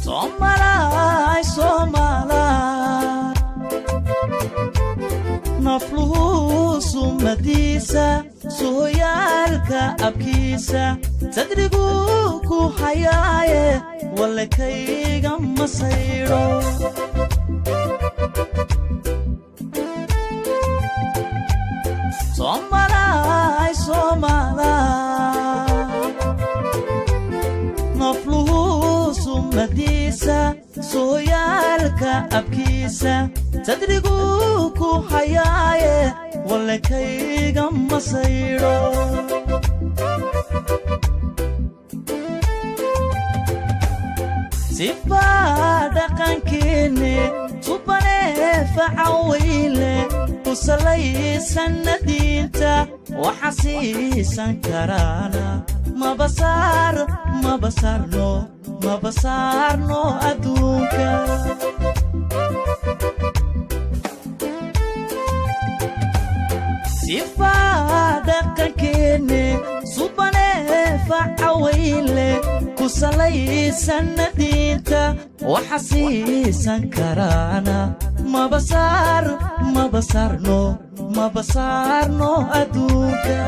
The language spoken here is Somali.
Soomalaay, Soomalaay, nafluhu sumadiisa, sooyaalka abkiisa, sadrigu ku hayaaye, wallekayga ma saydho. Soomalaay, Soomalaay, nafluhu sumadiisa, sooyaalka abkiisa, sadrigu ku hayaaye, wallekayga ma saydho. Sifaa dhaqankeenne subanee facawayle ku salaysanna diinta, waxa siisan karaana mabasaar, mabasaarno, mabasaarno adduunka. Sifaa dhaqankeenne subanee facawayle ku salaysanna diinta, waxa siisan karaana mabasaar, mabasaarno, mabasaarno adduunka.